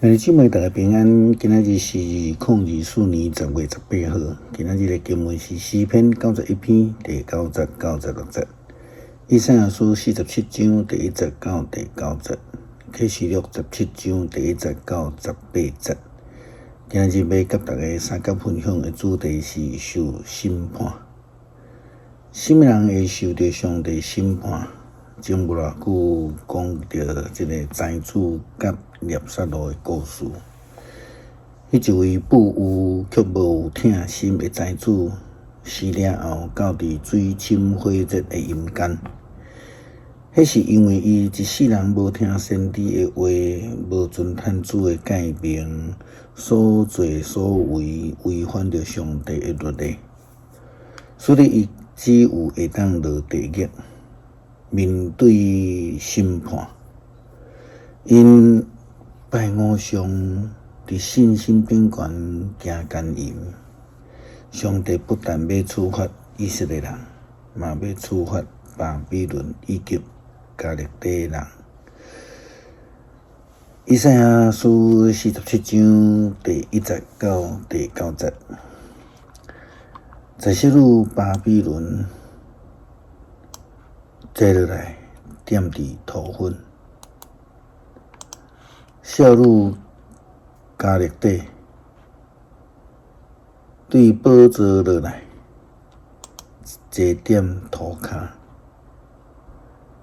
兄弟姊妹，大家平安。今仔日是2024年10月18號。今仔日的經文是詩篇91篇第九節到16節，以賽亞書47章第一節到第九節，啟示錄十七章第一節到18節。今仔日欲佮大家相佮分享的主題是受審判。啥物人會受著上帝審判？前無偌久講著這个財主佮拉撒路的故事。彼一位富有卻無有疼心的財主，死了後到佇水深火熱的陰間。彼是因為伊一世人無聽先知的話，無遵趁主的誡命，所作所為違反著上帝的律例，所以伊只有會當落地獄，面對審判。𪜶拜偶像，佇信心頂懸行姦淫。上帝不但欲處罰以色列人，嘛欲處罰巴比倫以及迦勒底人。以賽亞書四十七章第一節到第九節，在昔日巴比倫坐落來，踮佇塗粉，少女迦勒底對寶座落來，坐踮塗跤，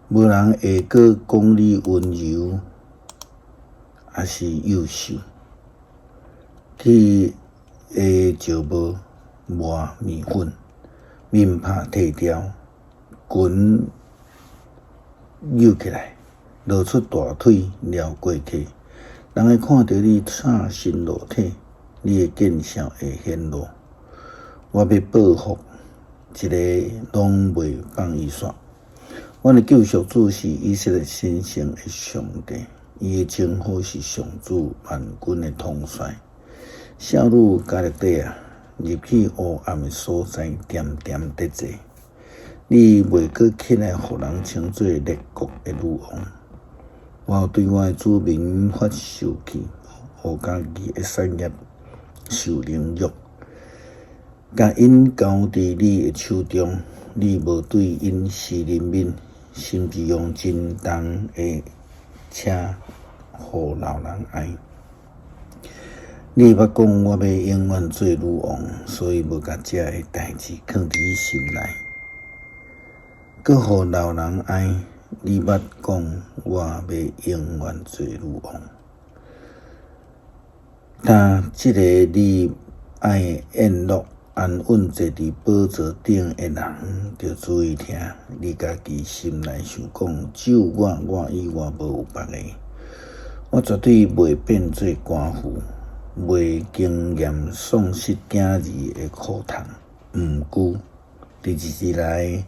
無人會閣講你溫柔，抑是幼秀，去下石磨磨麵粉，面帕褪掉，裙搝起來，露出大腿撩過去，人會看著你赤身露體，你的見笑會顯露。我欲報復，一个攏袂放伊煞。阮的救贖主是以色列神聖的上帝，伊的稱號是上主萬軍的統帥。少女迦勒底啊，入去黑暗的所在，恬恬佇坐。你袂閣起來，予人稱做列國的女王。我有對我的子民發受氣，予家己的產業受凌辱，共𪜶交佇你的手中，你無對𪜶施憐憫，甚至用真重的車予老人愛。你捌講我欲永遠做女王，所以無共這个代誌囥佇你心內。閣予老人愛，你捌講我欲永遠做女王。但這个你愛宴樂安穩坐佇寶座頂的人，著注意聽。你家己心內想講，只有我，我以外無有別个。我絕對袂變做寡婦，袂經驗喪失囝兒的苦痛。毋過，佇日子來，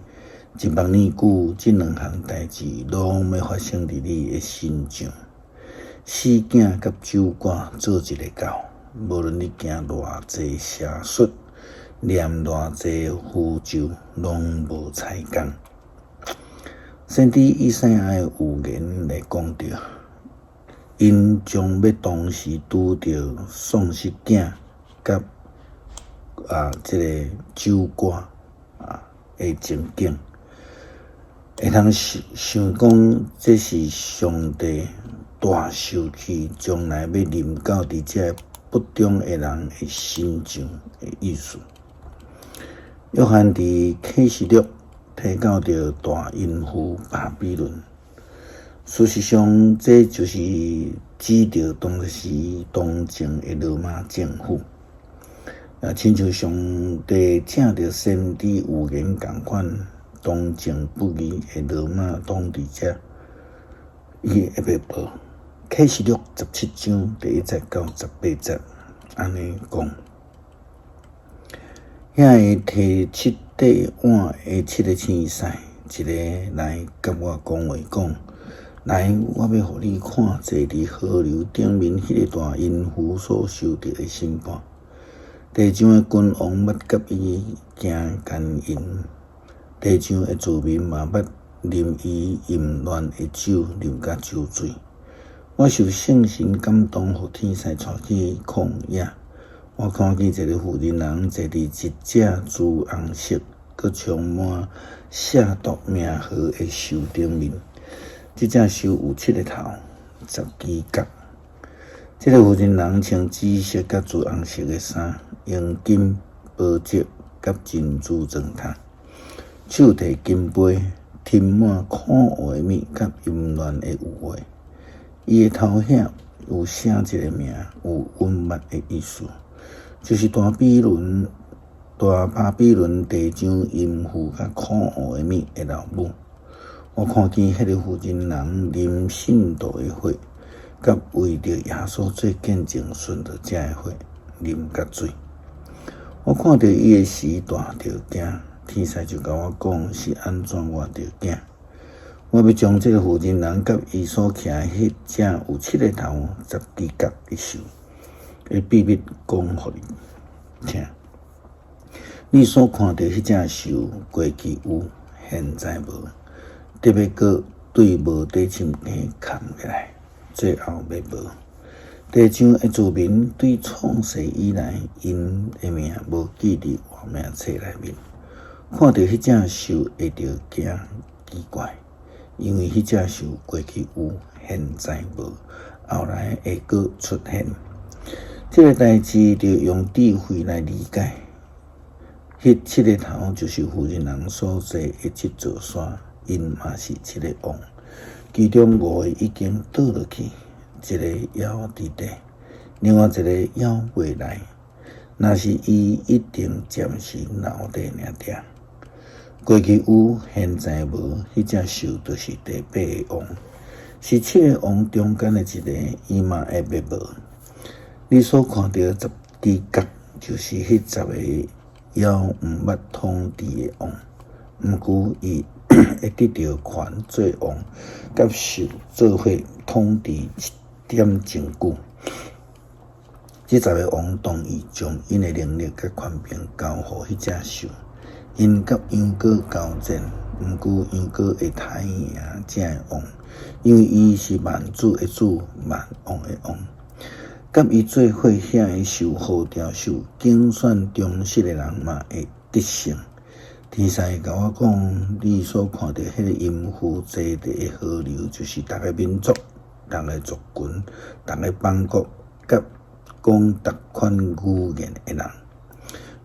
一百年久，這兩項代誌攏欲發生佇你的身上。死囝佮守寡做一个到，無論你行偌濟邪術，念偌濟符咒，攏無彩工。先知以賽亞的預言來講著，𪜶將欲同時拄著喪失囝佮這个守寡的情景。會通想想講，這是上帝大受氣，將來欲臨到佇這不忠的人的身上的意思。約翰佇啟示錄提到著大淫婦巴比倫，事實上，這就是指著當時當政的羅馬政府。親像上帝藉著先知預言仝款，當政不義的羅馬統治者，伊會欲報。啟示錄十七章第一節到18節，按呢講：遐个提七塊碗的七个天使，一个來佮我講話講：來，我欲予你看坐佇河流頂面彼个大淫婦所受著的審判。地上的君王捌佮伊行姦淫，地上的子民嘛捌啉伊淫亂的酒，啉甲酒醉。我受聖神感動，予天使帶去曠野。我看見一个婦人人坐佇一隻朱紅色、閣充滿褻瀆名號的獸頂面。這隻獸有七个頭、十支角。這个婦人人穿紫色佮朱紅色的衫，用金、寶石佮珍珠裝飾，手提金杯，斟滿可惡的物佮淫亂的有話。伊的頭遐有寫一个名，有隱密的意思，就是大巴比倫地上淫婦佮可惡的物的老母。我看見彼个婦人人啉信徒的血，佮為著耶穌做見證殉道者的血，啉甲醉。我看著伊的時，大著驚。天使就共我講，是按怎我著驚。我欲將這个婦人人佮伊所騎的彼隻有七个頭、十支角的獸的秘密講予你聽。你所看著彼隻獸，過去有，現在無，得欲閣對無底深坑崁起來，最後欲無。地上的住民對創世以來，𪜶的名無記佇活命冊內面，看著彼隻獸會著驚奇怪，因為彼隻獸過去有，現在無，後來會閣出現。這个代誌著用智慧來理解。彼七个頭就是婦人人所坐的這座山，𪜶嘛是七个王，其中五个已經倒落去，一个猶佇地，另外一个猶未來。若是伊一定暫時留佇爾爾。過去有，現在無，彼隻獸就是第八个王，是七个王中間的一个，伊嘛會滅無。你所看著十支角，就是彼十个猶毋捌統治的王，毋過伊會得著權做王，佮獸做伙統治一點鐘久。這十个王同意將𪜶的能力佮權柄交予彼隻獸，𪜶佮羊羔交戰，毋過羊羔會刣贏這个王，因為伊是萬主的主，萬王的王。佮伊做伙遐个受呼召、受揀選忠實的人嘛會得勝。天使共我講，你所看著彼个淫婦坐佇的河流，就是逐个民族、逐个族群、逐个邦國，佮講逐款語言的人。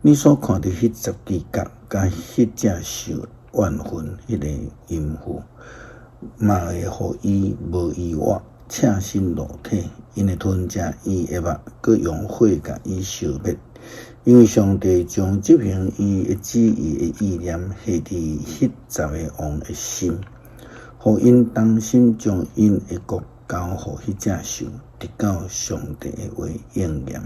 你所看著彼十支角，佮彼隻獸怨恨彼个淫婦，嘛會予伊無衣活，赤身露體，𪜶會吞食伊的肉，閣用火共伊燒滅。因為上帝將執行伊的旨意的意念下佇彼十个王的心，予𪜶同心將𪜶的國交予彼隻獸，直到上帝的話應驗。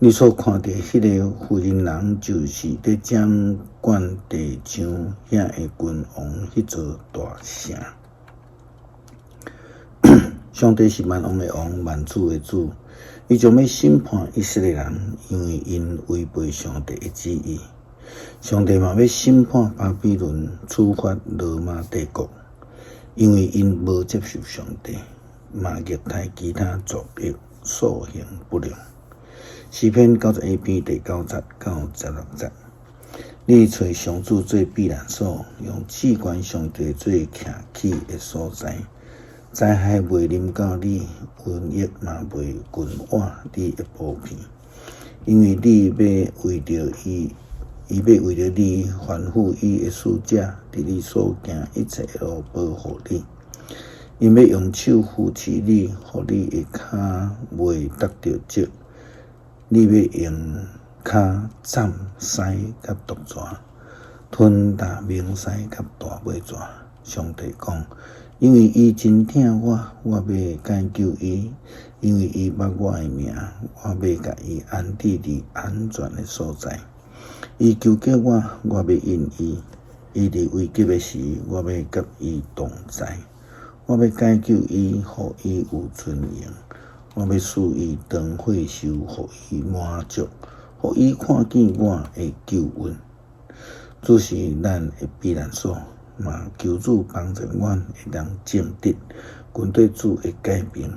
你所看著彼個婦人人，就是佇掌管地上遐个君王彼座大城。上帝是萬王的王，萬主的主，伊將欲審判以色列人，因為𪜶違背上帝的旨意。上帝嘛欲審判巴比倫，處罰羅馬帝國，因為𪜶無接受上帝，嘛虐待其他族裔，素行不良。詩篇91篇第9節到16節，你揣上主做避難所，用至懸上帝做徛起的所在。災害袂臨到你，瘟疫嘛袂近倚你的布棚，因為你欲為著伊，伊欲為著你吩咐伊的使者，佇你所行一切的路保護你。𪜶欲用手扶持你，予你的跤袂觸著石。你欲用跤斬獅佮毒蛇，吞踏猛獅佮大尾蛇。上帝講：因為伊真疼我，我欲解救伊；因為伊捌我的名，我欲共伊安置佇安全的所在。伊求叫我，我欲應伊；伊佇危急的時，我欲佮伊同在。我欲解救伊，予伊有尊榮。我欲賜伊長歲壽，予伊滿足，予伊看見我的救恩。主是咱的避難所，嘛求主幫助阮會當正直，跟綴主的誡命。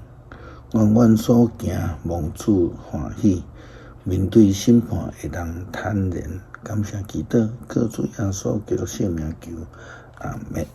願阮所行蒙主歡喜，面對審判會當坦然。感謝祈禱，靠主耶穌基督聖名求，阿們。